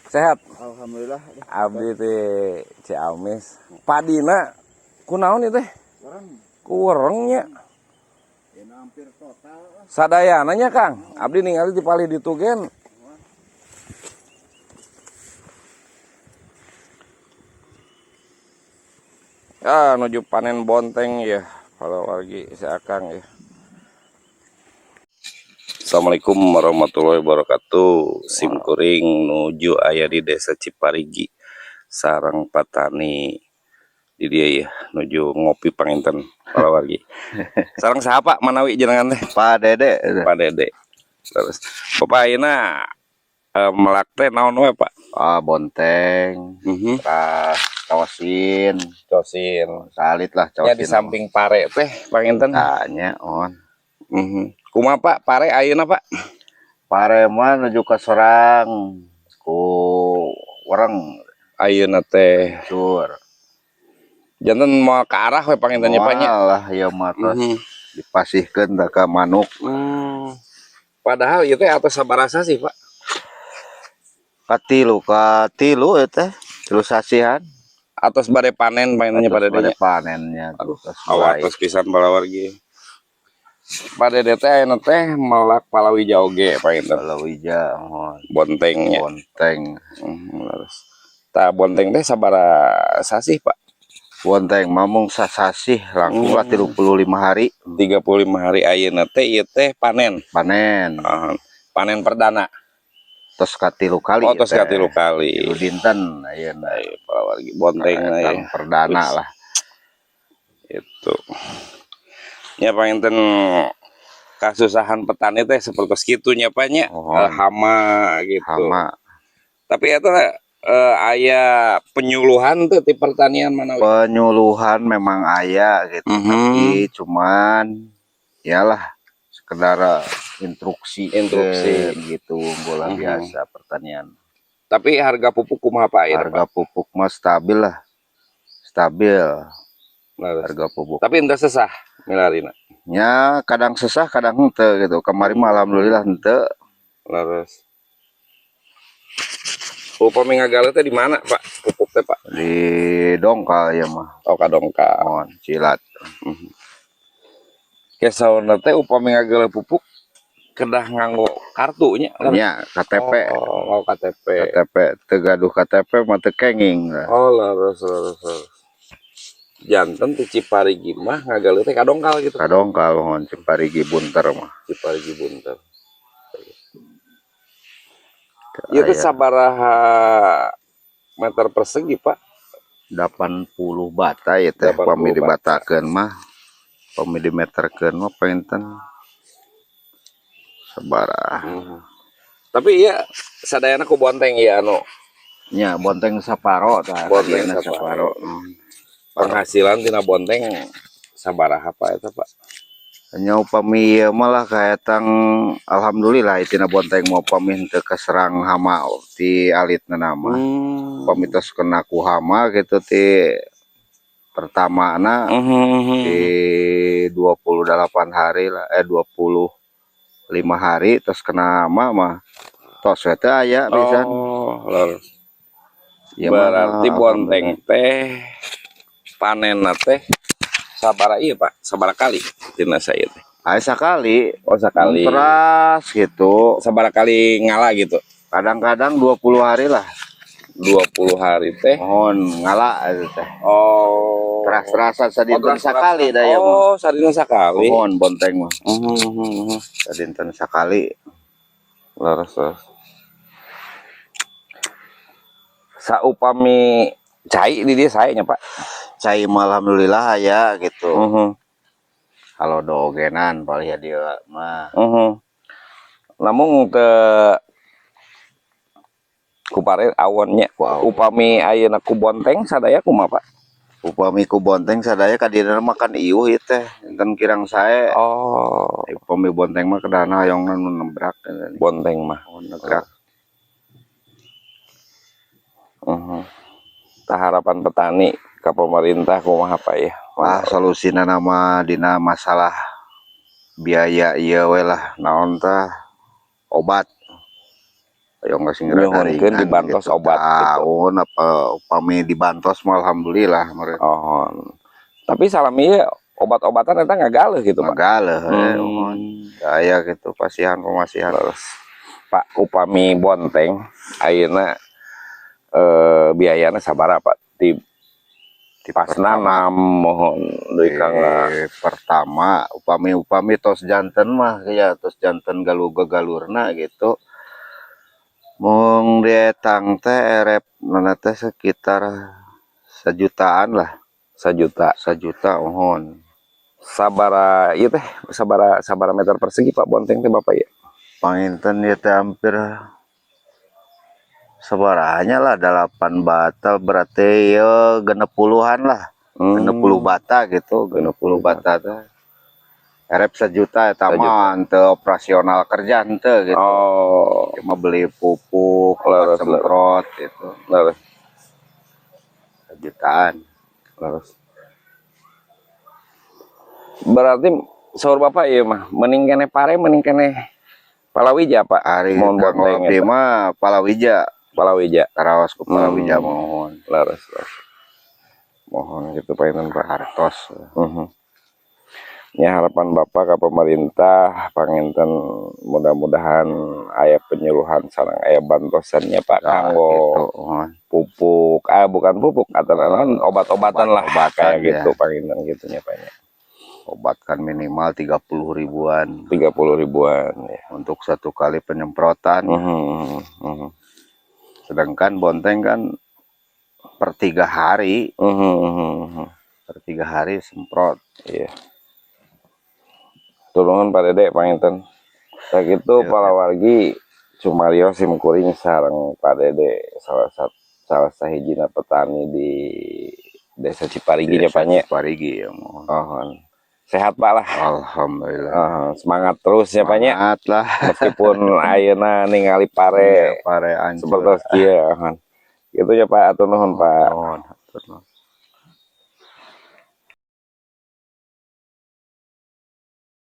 Sehat? Alhamdulillah. Abdi teh Ciamis. Padina kunaon ieu teh? Wereng. Ku wereng nya. Ya hampir total lah. Sadayana nya, Kang. Abdi ningali di palih ditu gen. Ah, nuju panen bonteng ya, para wargi si Akang ya. Assalamualaikum warahmatullahi wabarakatuh. Sim kuring nuju aya di Desa Ciparigi, sareng patani di dieu ya, nuju ngopi panginten para wargi. Sareng saha, Pak, manawi jenengan teh? Pak Dede. Pak Dede. Terus Bapak ayeuna melak teh naon we, Pak? Ah, bonteng, teras kawasin, Cosin. Salit lah Ya di cawasin. Samping pare teh panginten. Tanya on. Kumaha, Pak, pare ayeuna, Pak? Pare mah nuju kaserang ku wereng. Ayeuna teh Sur. Janten moal ke arah we panginten nya, Pak, nya. Moal lah ieu mah tos dipasihkeun tah ka manuk. Padahal ieu teh atos sabaraha sih, Pak? Katilu, katilu ieu teh, tilu sasihan. Atos bade panen panginten nya, Pak Atos Dede bade nya. Panennya. Aduh, tos awatos pisan balawargi. Pak Dede teh ayeuna teh melak palawija oge panginten. Palawija, mohon. Bontengnya. Bonteng. Leres. Tah, bonteng teh sabaraha sasih, Pak? Bonteng mah mung sasasih langkung lah 35 hari. 35 hari ayeuna teh ieu teh panen. Panen. Ah, panen perdana. Tos katilu kali. Oh, tos teh. katilu kali. Tilu dinten ayeuna. Ai, palawargi bonteng na ya. Etang perdana Wis. Lah. Itu. Ya panginten kasusahan petani teh seperti kitu nya, Pak, nya. Oh. Hama gitu. Hama. Tapi eta aya penyuluhan tuh di pertanian mana? Penyuluhan memang aya gitu, tapi cuman yalah sekedar instruksi, Instruksi. Gitu bola biasa pertanian. Tapi harga pupuk kumaha, Pak, ayeuna, Harga Pak? Pupuk mah stabil lah. Stabil Leres. Harga pupuk. Tapi henteu sesah milarina. Ya kadang sesah kadang henteu gitu. Kemarin mah alhamdulillah henteu. Leres. Upami ngagaleuh teh di mana, Pak? Pupuk teh, Pak? Di Dongkal ya mah. Oh, ka Dongkal. Mohon cilat. Ke saurna teh upami ngagaleuh pupuk kedah nganggo kartunya. Nya KTP. Oh, KTP. KTP, teu gaduh KTP mah teu kenging. Oh, leres leres leres. Janten ti Ciparigi mah ngagaleuh teh ka Dongkal gitu. Ka Dongkal, mohon, Ciparigi Bunter mah. Ciparigi Bunter. Ieu teh Aya. Sabaraha meter persegi, Pak? 80 bata ya teh. 80 Pami bata. Dibatakeun mah, pami dimeterkeun mah panginten sabaraha. Tapi iya sadayana ku bonteng ieu anu Nya bonteng saparo tah. Bonteng Kadieuna. Saparo. Penghasilan tina bonteng sabaraha, Pak, eta, Pak? Nya upami ieu mah lah kaetang alhamdulillah tina bonteng mah upami henteu kaserang hama ti alitna mah. Upami tos kena ku hama gitu ti pertamana di 28 hari lah, eh, 25 hari terus kena hama mah tos we teu aya pisan. Oh, leres. Ieu mah Berarti bonteng teh panenna teh sabaraha ieu, Pak? Sabaraha kali tina saya teh? Aya sakali. Oh, sakali. Teras gitu. Sabaraha kali ngala gitu? Kadang-kadang 20 hari lah. 20 hari teh. Mohon ngala eta teh. Oh. Teras-terasan sadinten Oh, teras-terasan. sakali da ieu mah. Oh, sadinten sakali. Mohon bonteng mah. Sadinten sakali. Leres, leres. Saupami cai di dieu sae nya, Pak? Cai mah alhamdulillah aya gitu. Kalau doogenan paling ya dia mah. Namun teu ku pare awonnya. Ku awon. Upami ayeuna ku bonteng sadaya kumaha, Pak? Upami ku bonteng sadaya kadieuna mah kan iuh ieu teh, enten kirang sae. Oh. Upami bonteng mah kedahna hoyongna nu nebrak. Bonteng mah. Oh, nebrak. Tah, harapan petani ke pemerintah kumaha, Pak, ya? Wah, solusina nama dina masalah biaya ieu we lah, naon tah, obat. Hoyong sing rada Nyuhunkeun ringan dibantos gitu. obat gitu. Tahun apa upami dibantos mah alhamdulillah meureun. Oh. Tapi salami ieu obat-obatan eta ngagaleuh gitu, Pak. Ngagaleuh muhun. Aya gitu pasihan pemasihan. Terus, Pak, upami bonteng ayeuna biayana sabaraha, Pak? Di Di pas pertama, nanam muhun deui ka pertama upami upami tos janten mah ya tos janten galuh gagalurna gitu. Mung dietang teh erep nana teh sekitar sejutaan lah. Sajuta. Sajuta muhun. Sabara ieu teh sabara sabara meter persegi, Pak, bonteng teh Bapak ya? Panginten ieu teh hampir sabarahanya lah, 8 bata berarti ya 60-an lah. 60 bata gitu, 60 bata teh erep sejuta eta mah teu operasional kerja henteu gitu. Cuma beli pupuk, obat Leres, leres. Semprot gitu. Sejutaan. Leres. Berarti saur Bapak ieu mah mending keneh pare, mending keneh palawija, Pak? Ari Mun kanggo bonteng abdi eta. Mah palawija. Palawija. Karaos ku palawija muhun. Leres, leres. Muhun gitu panginten, Pak. Hartos. Ya, harapan Bapak ke pemerintah panginten mudah-mudahan aya penyuluhan sareng aya bantosannya, Pak, Nah, kanggo gitu, muhun. Pupuk, ah, bukan pupuk atau naon, obat-obatan lah, Obat-obatan, kayak ya. gitu panginten gitunya, Pak, ya. Obat kan minimal 30 ribuan. 30 ribuan ya. Untuk satu kali penyemprotan. Sedangkan bonteng kan per 3 hari, per 3 hari semprot. Iya. Tulungan, Pak Dede, panginten. Sakitu Iya, para wargi, sumario sim kuring sareng Pak Dede, salah satu salah sahijina petani di Desa Ciparigi nya, Desa Pak, nya. Ciparigi ya muhun. Oh, sehat, Pak, lah. Alhamdulillah. Oh, semangat terus ya, Pak, nya. Semangat lah. Meskipun ayeuna ningali pare Iya, pare hancur. Seperti kieu. Gitu ya, Pak, hatur nuhun, Pak. Muhun, hatur nuhun.